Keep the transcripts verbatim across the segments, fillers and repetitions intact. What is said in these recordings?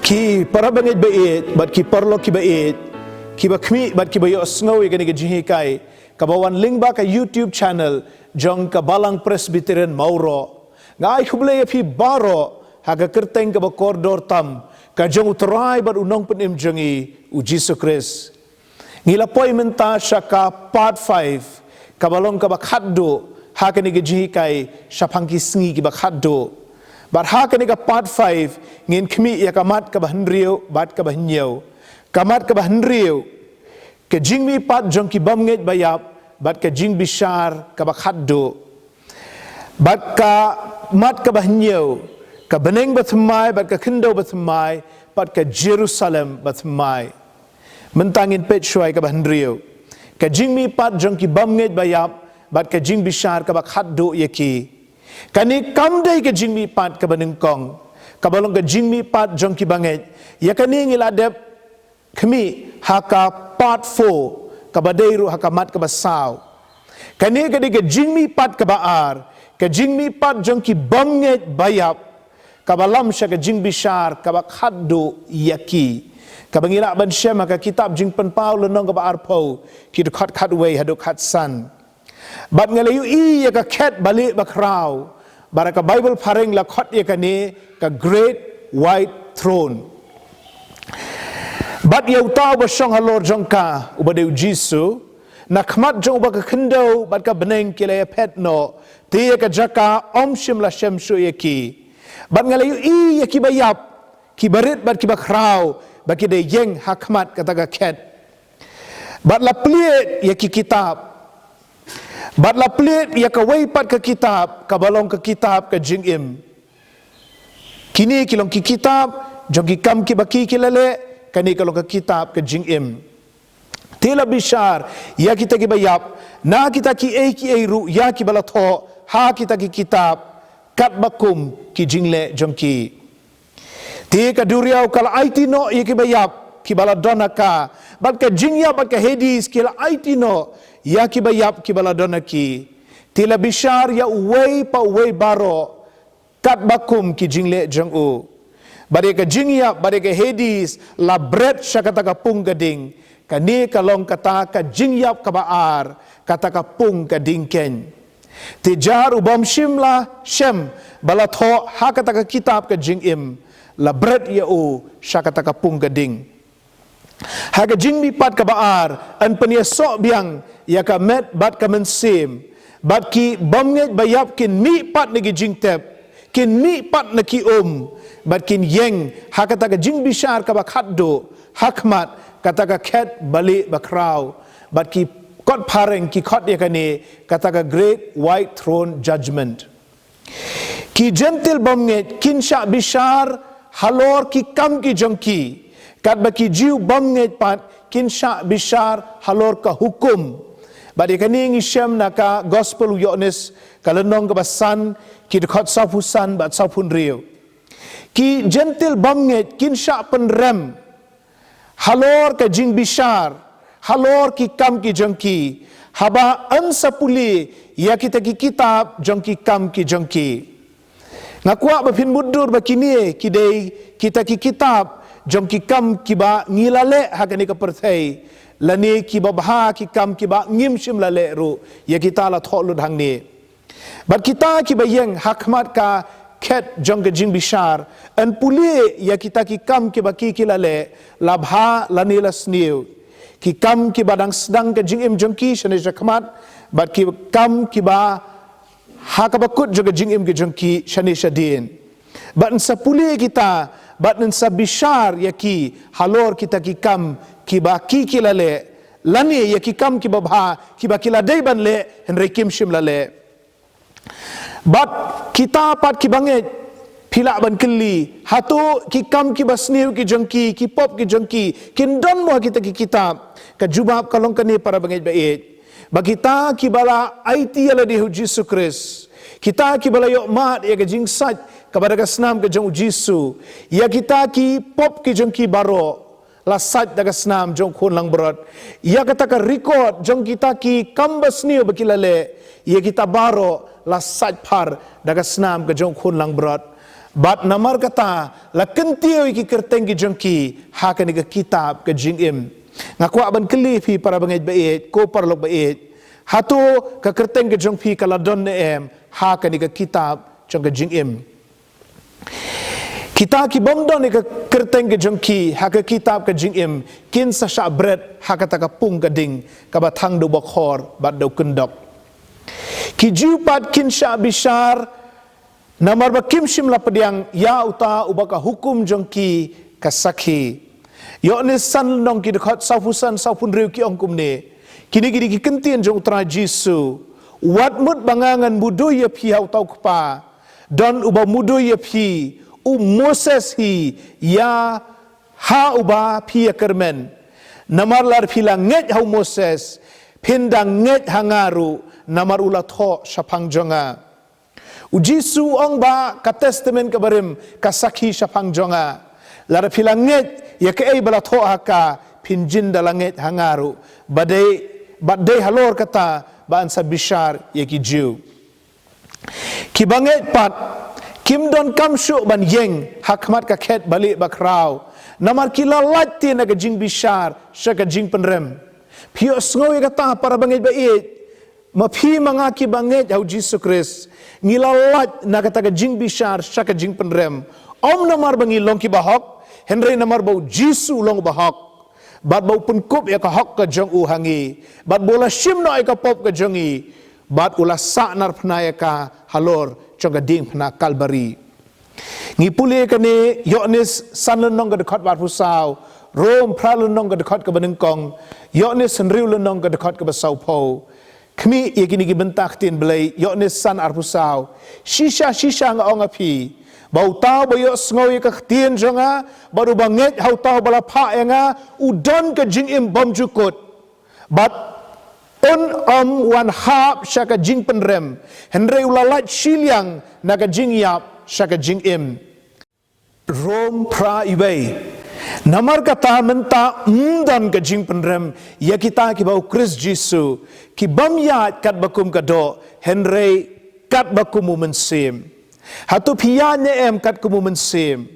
Ki para bangeit ba ïeit bad ki paralok ki ba ïeit, ki ba khmih bad ki ba ïohsngew ïa kane ka jinghikai ka ba wan lyngba ka YouTube channel jong ka Balang Presbyterian Mawroh. Nga ai khublei ïa phi baroh ha ka kyrteng ka ba kordor tam ka jong U Trai bad U Nongpynim jong ngi, U Jisu Khrist. Ngi la poi mynta sha ka part five, ka ba long ka ba khatduh ha kane ka jinghikai shaphang ki sngi ki ba khatduh. Bad ha kane ka part five ngin khmih ïa ka mat ka ba hynriew bad ka ba hynñiew. Ka mat ka ba hynriew, ka jingmihpat jong ki bymngeit ba ïap bad ka jingbishar ka ba khatduh. Bad ka mat ka ba hynñiew, ka bneng ba thymmai bad ka khyndew ba thymmai bad ka Jerusalem ba thymmai. Mynta ngin peit shuwa ïa ka ba hynriew, ka jingmihpat jong ki bymngeit ba ïap bad ka jingbishar ka ba khatduh ïa ki. Kane kam dei ka jingmihpat ka ba nyngkong, ka ba long ka jingmihpat jong ki bangeit. Ïa kane ngi la dep khmih ha ka part four, ka ba dei ruh ha ka mat ka ba saw. Kane ka dei ka jingmihpat ka ba ar, ka jingmihpat jong ki bymngeit ba ïap, ka ba lam sha ka jingbishar ka ba khatduh ïa ki, ka ba ngi lah ban shem ha ka kitab Jingpynpaw lynnong ka ba arphew, ki dkhot khatwei haduh khatsan. Bad nga la ïohi ïa ka khet ba lieh ba khraw, bad ha ka Baibl phareng la khot ïa kane ka Great White Throne. Bad ïa uta u ba shong halor jong ka, u ba dei U Jisu, na khmat jong u ba ka khyndew bad ka bneng ki la ïaphet noh, te ïa ka jaka ym shym la shem shuh ïa ki. Bad nga la ïohi ïa ki ba ïap, ki ba rit bad ki ba khraw, ba ki dei ïeng ha khmat kata ka khet. Bad la plied ïa ki kitab. Bad la plied ïa kawei pat ka kitab, ka ba long ka kitab ka jingim. Kine ki long ki kitab jong ki kam ki ba ki ki la leh, kane ka long ka kitab ka jingim. Te la bishar ïa kita ki ba ïap na kita ki ei ki ei ruh ïa ki ba la thoh ha kita ki kitab, katba kum ki jingleh jong ki. Te ka duriaw ka la aiti noh ïa ki ba ïap ki ba la don ha ka, bad ka jingïap bad ka Hades ki la aiti noh ïa ki ba ïap ki ba la don ha ki. Te la bishar ïa uwei pa uwei baroh katba kum ki jingleh jong u. Bad ïa ka jingïap bad ïa ka Hades la bret sha kata ka pung ka ding. Kane ka long kata ka jingïap ka ba ar, kata ka pung ka ding keiñ. Te jar u bym shym la shem ba la thoh ha kata ka kitab ka jingim, la bret ïa u sha kata ka pung ka ding. Ha ka jingmihpat ka ba ar, yn pynïasoh biang ïa ka met bad ka mynsiem, bad ki bymngeit ba ïap kin mihpat na ki jingtep, kin mihpat na ki um, bad kin ïeng ha kata ka jingbishar ka ba khatduh, ha khmat kata ka khet ba lieh ba khraw, bad ki kot phareng ki khot ïa kane kata ka Great White Throne Judgment. Ki Jentil bymngeit kin shah bishar halor ki kam ki jong ki, katba ki Jiw bymngeit pat kin shah bishar halor ka hukum. Bad ïa kane ngi shem na ka Gospel u Ïoannis, ka lynnong ka ba san, ki dkhot sawphew san bad sawphew hynriew. Ki Jentil bymngeit kin shah pynrem halor ka jingbishar halor ki kam ki jong ki, haba yn sa pule ïa kita ki kitab jong ki kam ki jong ki. Nga kwah ba phin mutdur ba kine ki dei kita ki kitab jong ki kam ki ba ngi la leh ha kane ka pyrthei, lane ki ba bha ki kam ki ba ngim shym la leh ruh, ïa kita la thoh lut hangne. Bad kita ki ba ïeng ha khmat ka khet jong ka jingbishar, yn pule ïa kita ki kam ki ba ki ki la leh, la bha lane la sniew. Ki kam ki ba dang sdang ka jingim jong ki shane sha khmat, bad ki kam ki ba ha ka ba kut jong ka jingim ki jong ki shane sha dien. Bad yn sa pule ïa kita, bad yn sa bishar ïa ki halor kita ki kam ki ba ki ki la leh, lane ïa ki kam ki ba bha ki ba ki la dei ban leh, hynrei kim shym la leh. Bad kita pat ki bangeit, phi lah ban kylli, hato ki kam ki ba sniew ki jong ki, ki pop ki jong ki, kin don mo ha kita ki kitab? Ka jubab ka long kane, para bangeit ba ïeit, ba kita ki ba la aiti ïa lade ha U Jisu Khrist, kita ki ba la ïoh mad ïa ka jingsait ka ba da ka snam ka jong U Jisu, ïa kita ki pop ki jong ki baroh la sait da ka snam jong u khun langbrot. Ïa kata ka record jong kita ki kam ba sniew ba ki la leh, ïa kita baroh la sait phar da ka snam ka jong u khun langbrot. Bad namar kata la kyntiew ïa ki kyrteng ki jong ki ha kane ka kitab ka jingim. Nga kwah ban kylli phi para bangeit ba ïeit, ko paralok ba ïeit. Hato ka kyrteng ka jong phi ka la don ne em ha kane ka kitab jong ka jingim? Kita ki bym don ïa ka kyrteng ka jong ki ha ka kitab ka jingim kin sa shah bret ha kata ka pung ka ding kaba thang da u bakhor bad da u kyndok. Ki Jiw pat kin shah bishar namar ba kim shym la pdiang ïa uta uba ka hukum jong ki ka sakhi. Ïoannis san lynnong ki dkhot sawphew san sawphew hynriew ki ong kumne. Kine ki dei ki kyntien jong u Trai Jisu. Wat mut ba nga ngan mudui ïa phi ha uta u Kpa. Don uba mudui ïa phi, u Moses hi, ïa ha uba phi ïa kyrmen. Namar lada phi la ngeit ha u Moses, phin dang ngeit ha nga ruh, namar u la thoh shaphang jong nga. U Jisu u ong ba ka Testament kaba rim ka sakhi shaphang jong nga. Lada phi la ngeit ïa kaei ba la thoh ha ka, phin jin da la ngeit ha nga ruh. Bad dei, bad dei halor kata ba yn sa bishar ïa ki Jiw. Ki bangeit pat kim donkam shuh ban ïeng ha khmat ka khet balieh bakhraw. Namar ki la lait te na ka jingbishar sha ka jingpynrem. Phi ïohsngew ïa kata para bangeit ba ïeit. Ma phi ma nga ki bangeit ha u Jisu Khrist, ngi la lait na kata ka jingbishar sha ka jingpynrem. Ym namar ba ngi long ki bahok, hynrei namar ba u Jisu u long u bahok. Bad ba u pynkup ïa ka hok ka jong u ha ngi. Bad ba u la shim noh ïa ka pop ka jong ngi. Bad u la sahnarphna ïa ka halor jong ka diengphna Kalbari. Ngi pule kane Ïoannis san lynnong ka dkhot ba arphew saw, Rom phra lynnong ka dkhot kaba nyngkong, Ïoannis hynriew lynnong ka dkhot kaba sawphew. Khmih ïa kine ki bynta ktien Blei, Ïoannis san arphew saw. Shisha shisha nga ong ha phi ba uta uba ïohsngew ïa ka ktien jong nga bad uba ngeit ha uta uba la phah ïa nga u don ka jingim bymjukut. Bad un ym wan hap sha ka jingpynrem, hynrei u la lait shiliang na ka jingïap sha ka jingim. Rom phra iwei. Namar kata mynta ym don ka jingpynrem ïa kita kiba u Khrist Jisu, ki bym ïaid katba kum ka doh, hynrei katba kum u mynsiem. Hato phi ïaid ne em katkum u mynsiem?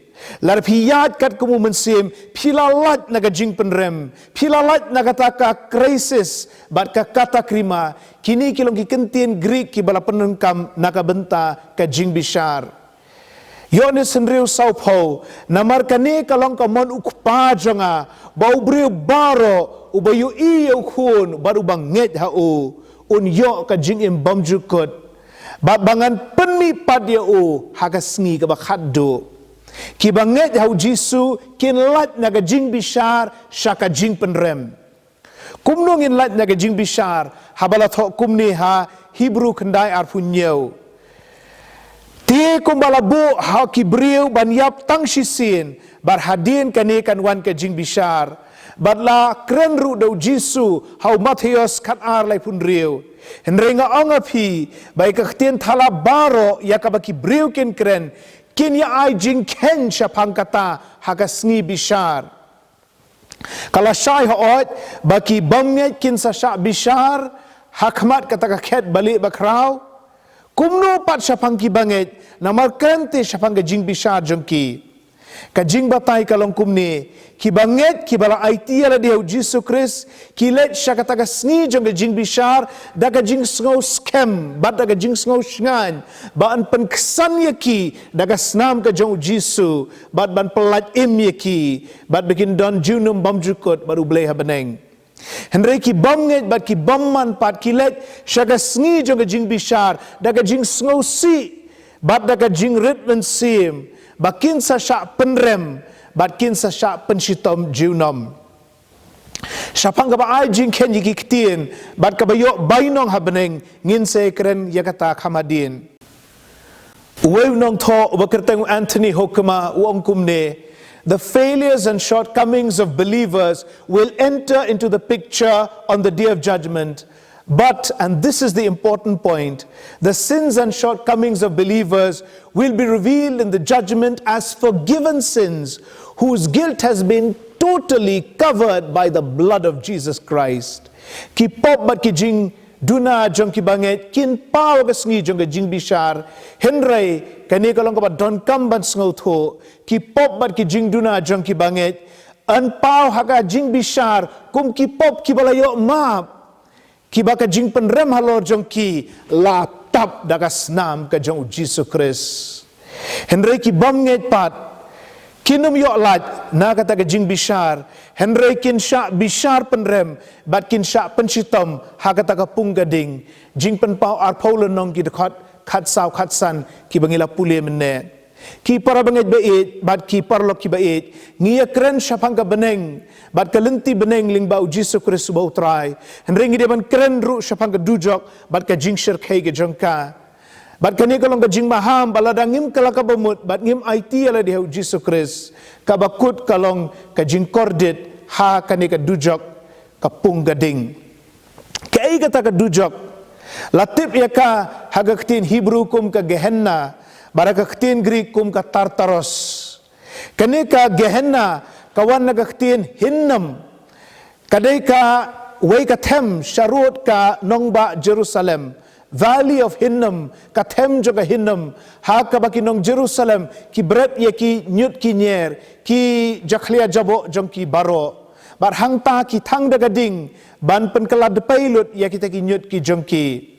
Lada phi ïaid katkum u mynsiem, phi la lait na ka jingpynrem, phi la lait na kata ka crisis bad ka kataklysma. Kine ki long ki kyntien Greek kiba la pyndonkam na ka bynta ka jingbishar. Ïoannis hynriew sawphew, namar kane ka long ka mon u Kpa jong nga, ba u briew baroh uba ïohi ïa u Khun bad uba ngeit ha u, un ïoh ka jingim bymjukut. Bad ba ngan pynmih pat ïa u ha ka sngi kaba khatduh. Kiba ngeit ha u Jisu kin lait na ka jingbishar sha ka jingpynrem. Kumno ngin lait na ka jingbishar haba la thoh kumne ha Hebru khyndai arphew hynñiew. Te kumba la buh ha ki briew ban ïap tang shisien, bad hadien kane kan wan ka jingbishar. Bad la kren ruh da u Jisu ha u Mathaios khatar laiphew hynriew. Hynrei nga ong ha phi ba ïa ka ktien thala baroh ïa kaba ki briew kin kren, kin ïa ai jingkheiñ shaphang kata ha ka sngi bishar. Ka la shai hooid ba ki bym ngeit kin sa shah bishar ha khmat kata ka khet balieh bakhraw. Kumno pat shaphang ki bangeit, namar kren te shaphang ka jingbishar jong ki. Ka jingbatai ka long kumne, ki bangeit kiba la aiti ïa lade ha u Jisu Khrist, ki leit sha kata ka sngi jong ka jingbishar da ka jingsngew skhem bad da ka jingsngew shngaiñ, ba yn pynksan ïa ki da ka snam ka jong u Jisu, bad ban pyllait im ïa ki, bad ba kin don junom bymjukut bad u Blei ha bneng. Hynrei ki bym ngeit bad ki bym man pat ki leit sha ka sngi jong ka jingbishar da ka jingsngewsih bad da ka jingrit mynsiem, ba kin sa shah pynrem bad kin sa shah pynshitom junom. Shaphang kaba ai jingkheiñ ïa ki ktien bad kaba ïoh bainong ha bneng, ngin sa kren ïa kata kham hadien. Uwei u nongthoh uba kyrteng u Anthony Hoekema u ong kumne, the failures and shortcomings of believers will enter into the picture on the day of judgment. But, and this is the important point, the sins and shortcomings of believers will be revealed in the judgment as forgiven sins whose guilt has been totally covered by the blood of Jesus Christ. Ki pop bad ki jing duna jong ki bangeit kin paw ha ka sngi jong ka jingbishar. Hynrei kane ka long kaba donkam ban sngewthuh, ki pop bad ki jingduna jong ki bangeit yn paw ha ka jingbishar kum ki pop kiba la ïoh map, kiba ka jingpynrem halor jong ki la tap da ka snam ka jong u Jisu Khrist. Hynrei ki bymngeit pat kin ym ïoh lait na kata ka jingbishar, hynrei kin shah bishar pynrem bad kin shah pynshitom ha kata ka pung ka ding. Jingpynpaw arphew lynnong, ki dkhot khatsaw khatsan kiba ngi la pule mynne. Ki para bangeit ba ïeit bad ki paralok kiba ïeit, ngi ïakren shaphang ka bneng bad ka lynti bneng lyngba u Jisu Khrist uba u Trai. Hynrei ngi dei ban kren ruh shaphang ka dujok bad ka jingshyrkhei ka jong ka. Bad kane ka long ka jingmaham ba lada ngim kylla kaba mut bad ngim aiti ïa lade ha u Jisu Khrist, kaba kut ka long ka jingkordit ha kane ka dujok, ka pung ka ding. Kaei kata ka dujok? La tip ïa ka ha ka ktien Hebrew kum ka Gehenna, bad ha ka ktien Greek kum ka Tartaros. Kane ka Gehenna ka wan na ka ktien Hinnom. Ka dei kawei ka them sharud ka nongbah Jerusalem, Valley of Hinnom, ka them jong ka Hinnom, ha kaba ki nong Jerusalem ki bret ïa ki ñiut ki ñier, ki jakhlia jaboh jong ki baroh. Bad hangta ki thang da ka ding ban pynkylla dpei lut ïa kita ki ñiut ki jong ki.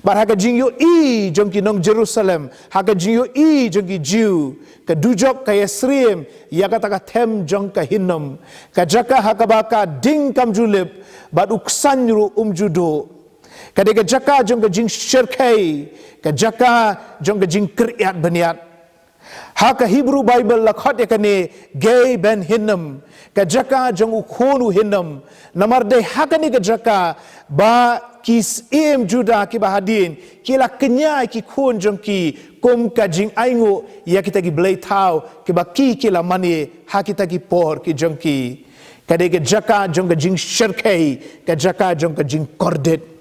Bad ha ka jingïohi jong ki nong Jerusalem, ha ka jingïohi jong ki Jiw, ka dujok ka ïasyriem ïa kata ka them jong ka Hinnom, ka jaka ha kaba ka ding kam ju lip bad u ksain ruh um ju duh. Ka dei ka jaka jong ka jingshyrkhei, ka jaka jong ka jingkyrïat bniat. Ha ka Hebrew Bible la khot ïa kane Gei Ben Hinnom, ka jaka jong u khun u Hinnom. Namar dei ha kane ka jaka ba ki syiem Judah kiba hadien ki la kñia ïa ki khun jong ki kum ka jingainguh ïa kita ki blei thaw kiba ki ki la mane ha kita ki por ki jong ki. Ka dei ka jaka jong ka jingshyrkhei, ka jaka jong ka jingkordit.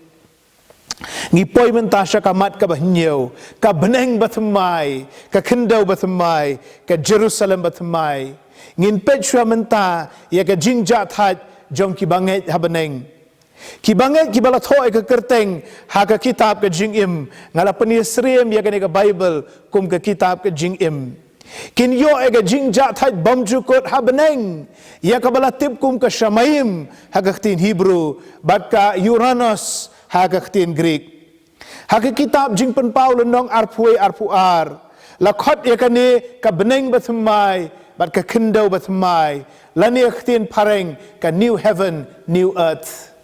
Ngi poi mynta sha ka mat kaba hynñiew, ka bneng bathymmai, ka khyndew bathymmai, ka Jerusalem bathymmai. Ngin peit shuwa mynta ïa ka jingjahthait jong ki bangeit ha bneng. Ki bangeit kiba la thoh ïa ka kyrteng ha ka kitab ka jingim, nga la pynïasyriem ïa kane ka Bible kum ka kitab ka jingim. Kin ïoh ïa ka jingjahthait bymjukut ha bneng, ïa kaba la tip kum ka Shamayim ha ka ktien Hebrew, bad ka Uranos ha ka ktien Greek. Ha ka kitab Jingpynpaw lynnong arphew wei arphew ar, la khot ïa kane ka bneng bathymmai bad ka khyndew bathymmai, lane ha ka ktien phareng ka new heaven, new earth.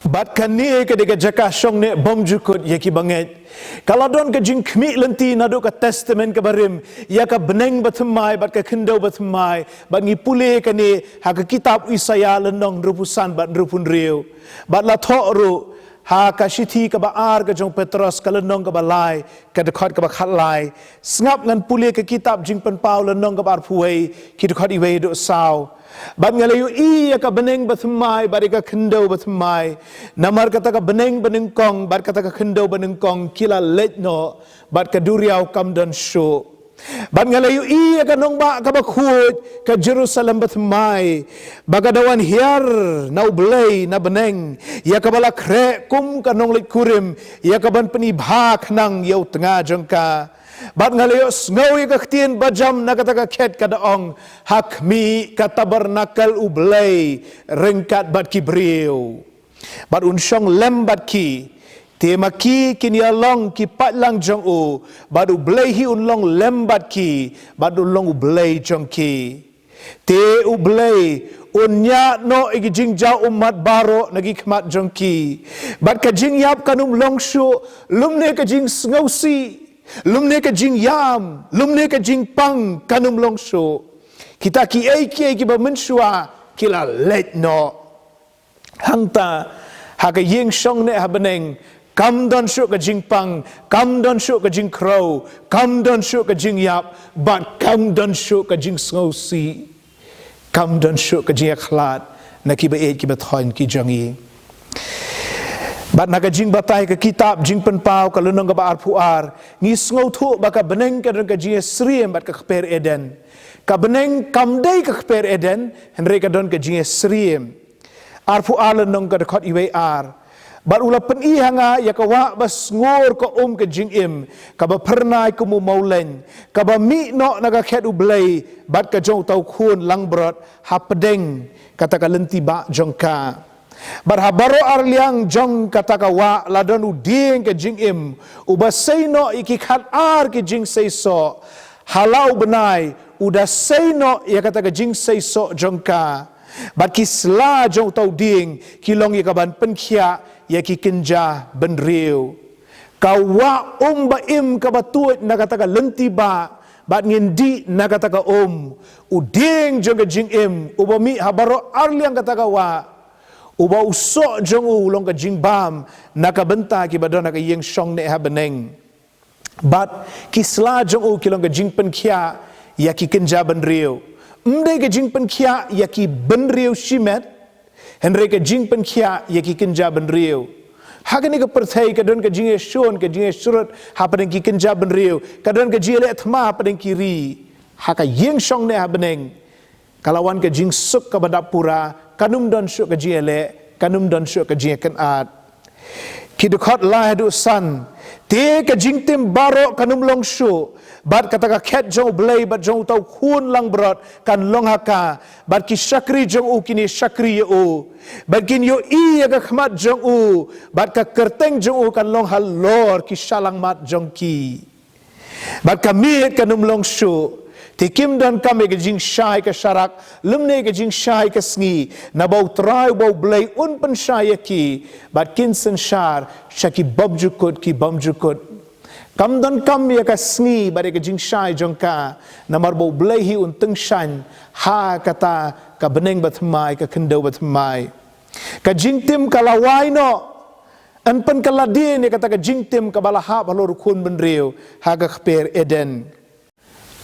Bad kane ka dei ka jaka shong ne bymjukut ïa ki bangeit. Ka la don ka jingkhmih lynti naduh ka Testament kaba rim ïa ka bneng bathymmai bad ka khyndew bathymmai, bad ngi pule kane ha ka kitab Isaïah lynnong hynriewphew san bad hynriewphew hynriew. Bad la thoh ruh ha ka shithi kaba ar ka jong Petros, ka lynnong kaba lai, ka dkhot kaba khatlai. Sngap ngan pule ka kitab Jingpynpaw lynnong kaba arphew wei, ki dkhot iwei haduh saw. Bad nga la ïohi ïa ka bneng bathymmai bad ïa ka khyndew bathymmai. Namar kata ka bneng banyngkong bad kata ka khyndew banyngkong ki la leit noh, bad ka duriaw kam don shuh. Bad nga la ïohi ïa ka nongbah kaba khuid, ka Jerusalem bathymmai, ba ka da wan hiar na U Blei na bneng, ïa kaba la khreh kum ka nongleit kurim, ïa kaban pyni bha khnang ïa u tnga jong ka. Bad nga la ïohsngew ïa ka ktien bajam na kata ka khet ka da ong, ha khmih ka tabernakel U Blei ryngkat bad ki briew. Bad un shong lem bad ki, te ma ki kin ïa long ki paidlang jong u, bad U Blei hi un long lem bad ki, bad un long U Blei jong ki. Te U Blei un ñiah noh ïa ki jingjaw ummat baroh na ki khmat jong ki. Bad ka jingïap kan ym long shuh, lymne ka jingsngewsih, lymne ka jingïam, lymne ka jingpang kan ym long shuh. Kita kiei kiei kiba mynshuwa ki la leit noh. Hangta ha ka ïing shong ne ha bneng, kam don shuh ka jingpang, kam don shuh ka jingkhrew, kam don shuh ka jingïap, bad kam don shuh ka jingsngewsih. Kam don shuh ka jingïakhlad na kiba ïeit kiba thoiñ ki jong ngi. Bad na ka jingbatai ka kitab Jingpynpaw ka lynnong kaba arphew ar, ngi sngewthuh ba ka bneng ka don ka jingïasyriem bad ka kper Eden. Ka bneng kam dei ka kper Eden, hynrei ka don ka jingïasyriem. Arphew ar lynnong ka dkhot iwei ar. Bad u la pyni ha nga ïa ka wah ba sngur ka um ka jingim, kaba phyrnai kum u mawleiñ, kaba mih noh na ka khet U Blei bad ka jong uta u khun langbrot hapdeng kata ka lynti bah jong ka. Bad ha baroh arliang jong kata ka wah la don u dieng ka jingim, uba sei noh ïa ki khatar ki jingseisoh. Ha la u bnai u da sei noh ïa kata ka jingseisoh jong ka. Bad ki sla jong uta u dieng ki long ïa kaban pynkhiah ïa ki kynja bynriew. Ka wah um ba im kaba tuid na kata ka lynti bah, bad ngin dih na kata ka um. U dieng jong ka jingim uba mih ha baroh arliang kata ka wah, uba u soh jong u u long ka jingbam na ka bynta kiba don ha ka ïing shong neh ha bneng. Bad ki sla jong u ki long ka jingpynkhiah ïa ki kynja bynriew. Ym dei ka jingpynkhiah ïa ki bynriew shimet, hynrei ka jingpynkhiah ïa ki kynja bynriew. Ha kane ka pyrthei ka don ka jingïashun, ka jingïashrut hapdeng ki kynja bynriew, ka don ka jingïaleh thma hapdeng ki ri. Ha ka ïing shong neh ha bneng ka la wan ka jingsuk kaba dap pura, kan ym don shuh ka jingïaleh, kan ym don shuh ka jingïakynad. Ki dkhot lai haduh san. Te ka jingtim baroh kan ym long shuh, bad kata ka khet jong U Blei bad jong uta u khun langbrot kan long ha ka, bad ki shakri jong u kin ïa shakri ïa u, bad kin ïohi ïa ka khmat jong u, bad ka kyrteng jong u kan long halor ki shyllangmat jong ki. Bad ka miet kan ym long shuh. Te kim donkam ïa ka jingshai ka sharak lymne ka jingshai ka sngi, naba U Trai uba U Blei un pynshai ïa ki, bad kin synshar sha ki bymjukut ki bymjukut. Kam donkam ïa ka sngi bad ïa ka jingshai jong ka, namar ba U Blei hi un tyngshaiñ ha kata ka bneng bathymmai, ka khyndew bathymmai. Ka jingtim ka la wai noh. Yn pynkylla dien ïa kata ka jingtim kaba la hap halor u khun bynriew ha ka kper Eden.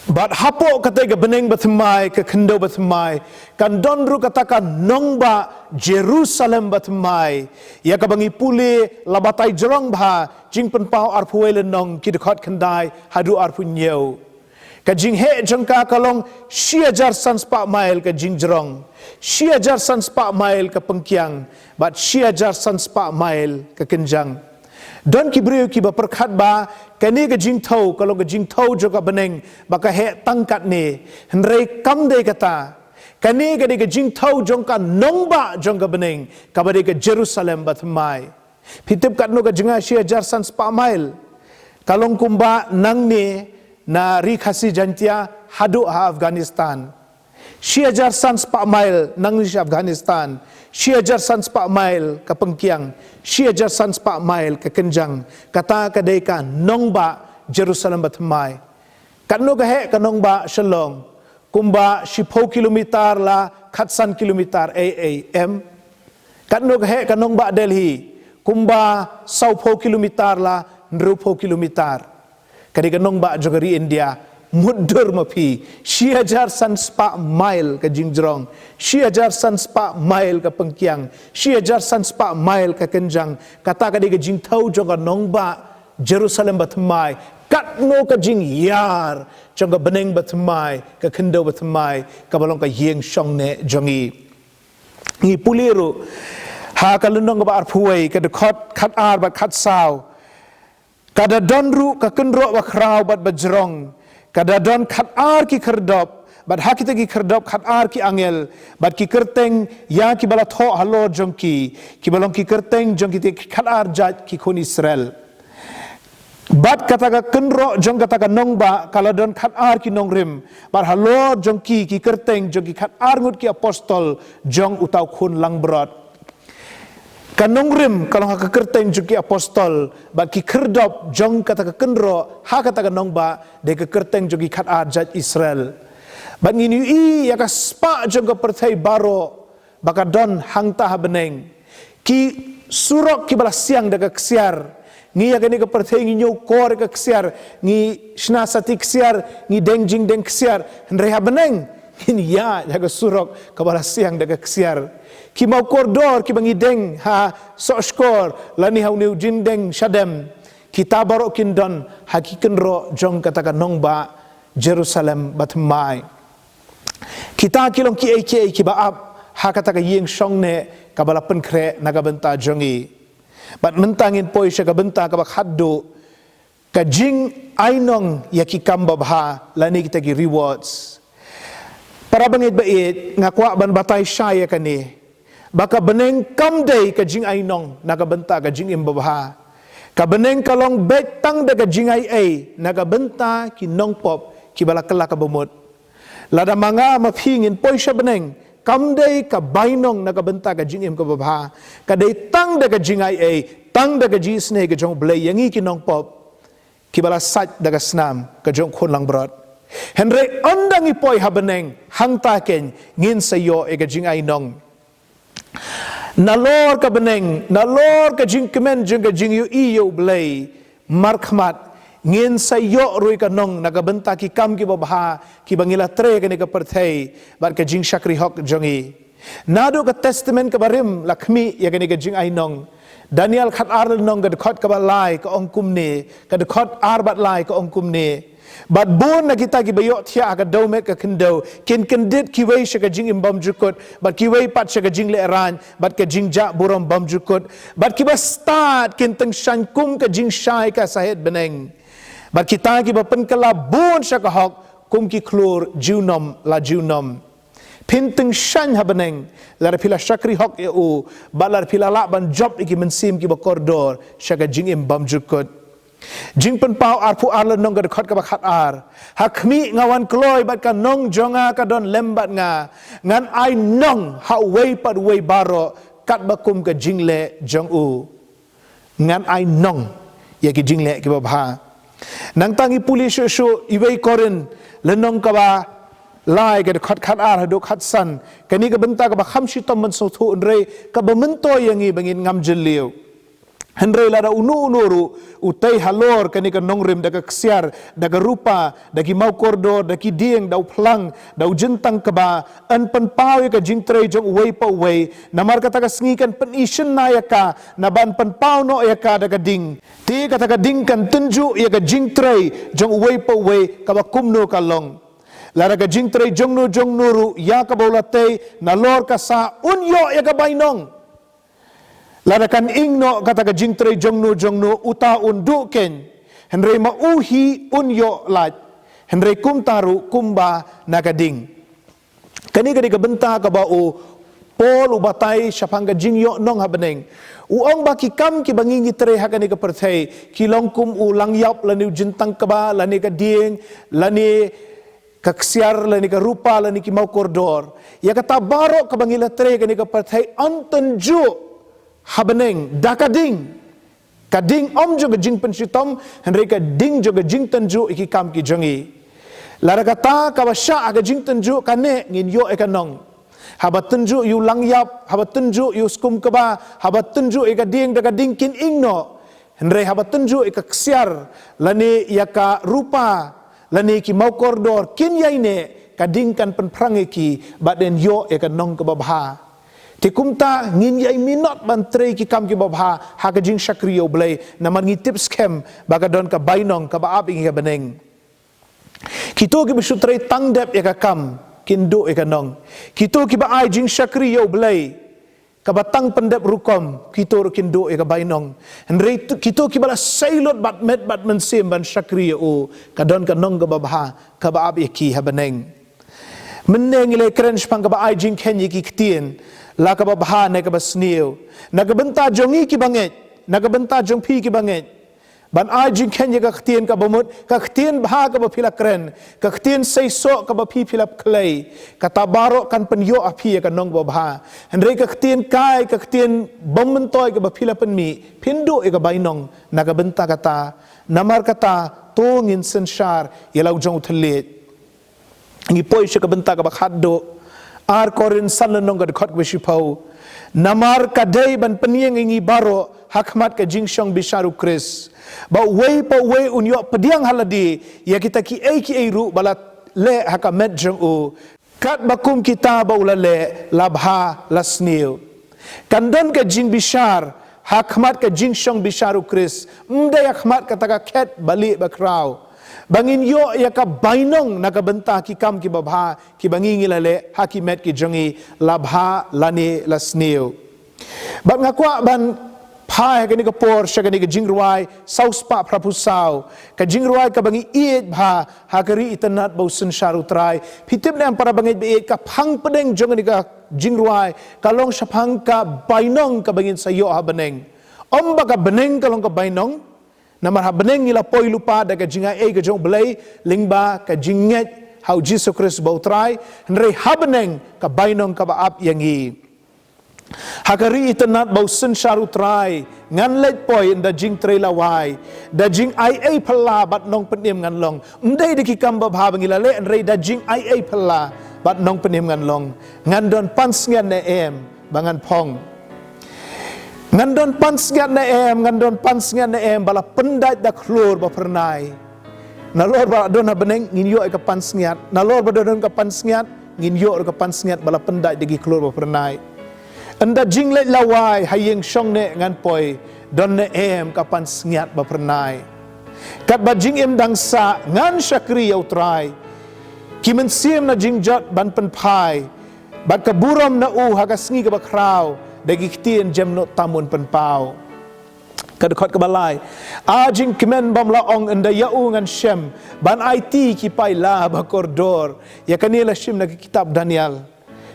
Bad hapoh katei ka bneng bathymmai, ka khyndew bathymmai, kan don ruh kata ka nongbah Jerusalem bathymmai, ïa kaba ngi pule la batai jrong bha, Jingpynpaw arphew wei lynnong, ki dkhot khyndai haduh arphew hynñiew. Ka jingheh jong ka ka long shi hajar san spah mail ka jingjrong, shi hajar san spah mail ka pyngkiang, bad shi hajar san spah mail ka kynjang. Don ki briew kiba pyrkhat ba kane ka jingthew ka long ka jingthew jong ka bneng ba ka heh tang katne, hynrei kam dei kata. Kane ka dei ka jingthew jong ka nongbah jong ka bneng, kaba dei ka Jerusalem bathymmai. Phi tip katno ka jngai shi hajar san spah mail? Ka long kumba nangne na Ri Khasi Jaintia haduh ha Afghanistan. Shi hajar san spah mail nangne sha Afghanistan. Shi hajar san spah mail ka pyngkiang. Shi hajar san spah mail ka kynjang. Kata ka dei ka nongbah Jerusalem bathymmai. Katno ka heh ka nongbah Shillong? Kumba shiphew kilometer la khatsan kilometer, ei, ei, em. Katno ka heh ka nongbah Delhi? Kumba sawphew kilometer la hynriewphew kilometer. Ka dei ka nongbah jong ka ri India. Mutdur ma phi, shi hajar san spah mail ka jingjrong, shi hajar san spah mail ka pyngkiang, shi hajar san spah mail ka kynjang. Kata ka dei ka jingthew jong ka nongbah Jerusalem bathymmai. Katno ka jingïar jong ka bneng bathymmai, ka khyndew bathymmai, kaba long ka ïing shongneh jong ngi. Ngi pule ruh ha ka lynnong kaba arphew wei, ka dkhot khatar bad khatsaw. Ka da don ruh ka kynroh bakhraw bad bajrong. Ka da don khatar ki khyrdop, bad ha kita ki khyrdop khatar ki angel, bad ki kyrteng ïa kiba la thoh halor jong ki, kiba long ki kyrteng jong kita ki khatar jait ki khun Israel. Bad kata ka kynroh jong kata ka nongbah ka la don khatar ki nongrim, bad halor jong ki, ki kyrteng jong ki khatar ngut ki apostol jong uta u khun langbrot. Ka nongrim ka long ha ka kyrteng jong ki apostol, bad ki khyrdop jong kata ka kynroh ha kata ka nongbah dei ka kyrteng jong ki khatar jait Israel. Bad ngin ïohi ïa ka spah jong ka pyrthei baroh ba ka don hangta ha bneng. Ki surok kiba la siang da ka ksiar. Ngi ïa kane ka pyrthei ngi ñiewkor ïa ka ksiar, ngi shna sati ksiar, ngi deng jingdeng ksiar. Hynrei ha bneng ngin ïaid ha ka surok kaba la siang da ka ksiar. Ki maw kordor kiba ngi deng ha sohshkor lane ha une u jingdeng shadem, kita baroh kin don ha ki kynroh jong kata ka nongbah Jerusalem bathymmai. Kita ki long kiei kiei kiba ap ha kata ka ïing shongneh kaba la pynkhreh na ka bynta jong ngi. Bad mynta ngin poi sha ka bynta kaba khatduh, ka jingainong ïa ki kam babha lane kita ki rewards. Para bangeit ba ïeit, nga kwah ban batai shai ïa kane, ba ka bneng kam dei ka jingainong na ka bynta ka jingim babha. Ka bneng ka long beit tang da ka jingaiei na ka bynta ki nongpop kiba la kylla ka bamut. Lada ma nga ma phi ngin poi sha bneng, kam dei ka bainong na ka bynta ka jingim kaba bha. Ka dei tang da ka jingaiei, tang da ka jingisynei ka jong U Blei ïa ngi ki nongpop kiba la sait da ka snam ka jong U Khun langbrot. Hynrei ynda ngi poi ha bneng, hangta keiñ ngin sa ïoh ïa ka jingainong. Nalor ka bneng, nalor ka jingkmen jong ka jingïohi ïa U Blei markhmat, ngin sa ïoh ruh ïa ka nong na ka bynta ki kam kiba bha kiba ngi la trei ha kane ka pyrthei bad ka jingshakri hok jong ngi. Naduh ka Testament kaba rim la khmih ïa kane ka jingainong. Daniel khatar lynnong ka dkhot kaba lai ka ong kumne, ka dkhot ar bad lai ka ong kumne: Bad bun na kita kiba ïohthiah ha ka dewmet ka khyndew kin kyndit, kiwei sha ka jingim bymjukut, bad kiwei pat sha ka jinglehrain bad ka jingjah burom bymjukut. Bad kiba stad kin tyngshaiñ kum ka jingshai ka sahied bneng, bad kita kiba pynkylla bun sha ka hok kum ki khlur junom la junom. Phin tyngshaiñ ha bneng lada phi la shakri hok ïa u, bad lada phi la lah ban jop ïa ki mynsiem kiba kordor sha ka jingim bymjukut. Jingpynpaw arphew ar lynnong ka dkhot kaba khatar: Ha khmih nga wan kloi bad ka nong jong nga ka don lem bad nga. Ngan ai nong ha uwei pa uwei baroh katba kum ka jingleh jong u. Ngan ai nong ïa ki jingleh kiba bha. Nangta ngi pule shuh shuh Iwei Korinth lynnong kaba lai ka dkhot khatar haduh khatsan. Kane ka bynta kaba kham shitom ban sngewthuh, hynrei kaba myntoi ïa ngi ba ngin ngam jylliew. Hynrei lada uno uno ruh u tei halor kane ka nongrim da ka ksiar, da ka rupa, da ki mawkordor, da ki dieng, da u phlang, da u jyntang kba, yn pynpaw ïa ka jingtrei jong uwei pa uwei. Namar kata ka sngi kan pyni shynna ïa ka, naba yn pynpaw noh ïa ka da ka ding. Te kata ka ding kan tynjuh ïa ka jingtrei jong uwei pa uwei kaba kumno ka long. Lada ka jingtrei jongno jongno ruh ïa kaba u la tei nalor ka sah, un ïoh ïa ka bainong. Lada kan ing noh kata ka jingtrei jongno jongno, uta un duh keiñ, hynrei ma u hi un ïoh lait, hynrei kumta ruh kumba na ka ding. Kane ka dei ka bynta kaba u Paul u batai shaphang ka jingïoh nong ha bneng. U ong ba ki kam kiba ngi ngi trei ha kane ka pyrthei ki long kum u langïap lane u jyntang kba lane ka dieng lane ka ksiar lane ka rupa lane ki mawkordor. Ïa kata baroh kaba ngi la trei ha kane ka pyrthei yn tynjuh ha bneng da ka ding. Ka ding ym jong ka jingpynshitom, hynrei ka ding jong ka jingtynjuh ïa ki kam ki jong ngi. Lada kata kaba shah ha ka jingtynjuh ka neh, ngin ïoh ïa ka nong. Haba tynjuh ïa u langïap, haba tynjuh ïa u skum kba, haba tynjuh ïa ka dieng da ka ding kin ing noh. Hynrei haba tynjuh ïa ka ksiar lane ïa ka rupa lane ki mawkordor kin ïai neh, ka ding kan pynphrang ïa ki bad yn ïoh ïa ka nong kaba bha. Te kumta ngin ïai minot ban trei ki kam kiba bha ha ka jingshakri ïa U Blei, namar ngi tip skhem ba ka don ka bainong kaba ap ïa ngi ha bneng. Kito kiba shu trei tang dep ïa ka kam kin duh ïa ka nong. Kito kiba ai jingshakri ïa U Blei kaba tang pyndep rukom, kito ruh kin duh ïa ka bainong. Hynrei tu- kito kiba la sei lut bad met bad mynsiem ban shakri ïa u, ka don ka nong kaba bha kaba ap ïa ki ha bneng. Mynne ngi la kren shaphang kaba ai jingkheiñ ïa ki ktien, la kaba bha ne kaba sniew, na ka bynta jong ngi kiba ngeit, na ka bynta jong phi kiba ngeit. Ban ai jingkheiñ ïa ka ktien kaba mut, ka ktien bha kaba phi la kren, ka ktien seisoh kaba phi phi la khlei. Kata baroh kan pynïoh ha phi ïa ka nong kaba bha. Hynrei ka ktien kai, ka ktien bym myntoi kaba phi la pynmih, phin duh ïa ka bainong na ka bynta kata. Namar kata, to ngin synshar ïa la u jong u thylliej. Ngi poi sha ka bynta kaba khatduh. Ar Korinth san lynnong ka dkhot kaba shiphew. Namar ka dei ban pynïeng ïa ngi baroh ha khmat ka jingshong bishar u Khrist, ba uwei pa uwei un ïoh pdiang ha lade ïa kita kiei kiei ruh ba la leh ha ka met jong u, katba kum kita ba u la leh, la bha la sniew. Kan don ka jingbishar ha khmat ka jingshong bishar u Khrist, ym dei ha khmat kata ka khet ba lieh ba khraw, ba ngin ïoh ïa ka bainong na ka bynta ki kam kiba bha kiba ngi ngi la leh ha ki met ki jong ngi, la bha lane la sniew. Bad nga kwah ban phai ha kane ka por sha kane ka jingrwai saw spah phra phew saw, ka jingrwai kaba ngi ïeit bha ha ka ri itynnad ba u synshar u Trai. Phi tip ne em para bangeit ba ïeit, ka phang pdeng jong kane ka jingrwai ka long shaphang ka bainong kaba ngin sa ïoh ha bneng. Ym ba ka bneng ka long ka bainong, namar ha bneng ngi la poi lypa da ka jingaiei ka jong U Blei lyngba ka jingngeit ha u Jisu Khrist ba u Trai. Hynrei ha bneng ka bainong kaba ap ïa ngi. Ha ka ri itynnad ba u synshar u Trai ngan leit poi ynda jingtrei la wai, da jingaiei phylla bad nongpynim ngan long. Ym dei da ki kam babha ba ngi la leh, hynrei da jingaiei phylla bad nongpynim ngan long. Ngan don pansngiat ne em ba ngan phong? Ngan don pansngiat ne em, ngan don pansngiat ne em ba la pyndait da khlur ba phyrnai? Nalor ba don ha bneng ngin ïoh ïa ka pansngiat, nalor ba don ka pansngiat ngin ïoh ka pansngiat ba la pyndait da ki khlur ba phyrnai. Ynda jingleit la wai, ha ïing shong ne ngan poi, don ne em ka pansngiat ba phyrnai? Katba jingim dang sah ngan shakri ïa u Trai, ki mynsiem na jingjot ban pynphai, bad ka burom na u ha ka sngi kaba khraw, da ki ktien jem nud tam un pynpaw. Ka dkhot kaba lai. A jingkmen bym la ong, ynda ïa u ngan shem ban aiti ki paila ba kordor. Ïa kane la shim na ka kitab Daniel.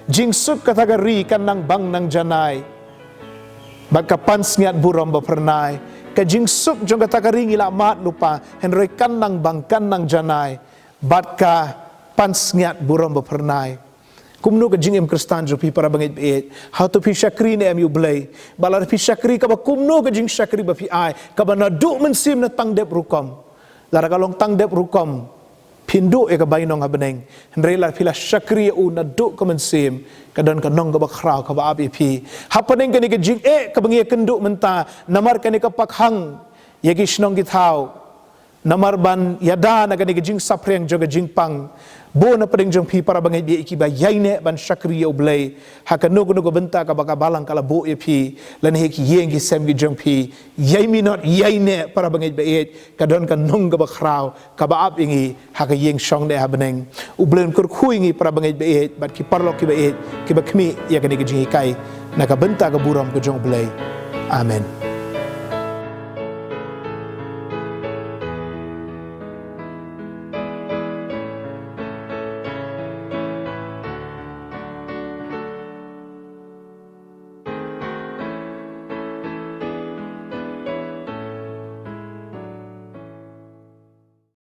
Jingsuk kata ka ri kan nang bang nang janai, bad ka pansngiat burom ba phyrnai. Ka jingsuk jong kata ka ri ngi la mad lypa, hynrei kan nang bang kan nang janai, bad ka pansngiat burom ba phyrnai. Kumno ka jingim Khristan jong phi para bangeit ba ïeit? Hato phi shakri ne em ïa u Blei? Bad lada phi shakri, kaba kumno ka jingshakri ba phi ai, kaba naduh mynsiem ne tang dep rukom? Lada ka long tang dep rukom, phin duh ïa ka bainong ha bneng. Hynrei lada phi la shakri ïa u naduh ka mynsiem, ka don ka nong kaba khraw kaba ap ïa phi. Hapdeng kane ka jingeh kaba ngi ïakynduh mynta, namar kane ka pakhang ïa ki shnong ki thaw, namar ban ïada na kane ka jingsaphriang jong ka jingpang, bun na pdeng jong phi para bangeit ba ïeit kiba ïaineh ban shakri ïa u Blei ha kano kano ka bynta kaba ka balang ka la buh ïa phi, lane ha ki ïing ki sem ki jong phi. Ïai minot ïaineh para bangeit ba ïeit, ka don ka nong kaba khraw kaba ap ïa ngi ha ka ïing shong ne ha bneng. U Blei un kyrkhu ïa ngi para bangeit ba ïeit bad ki paralok kiba ïeit kiba khmih ïa kane ka jinghikai na ka bynta ka burom ka jong u Blei. Amen.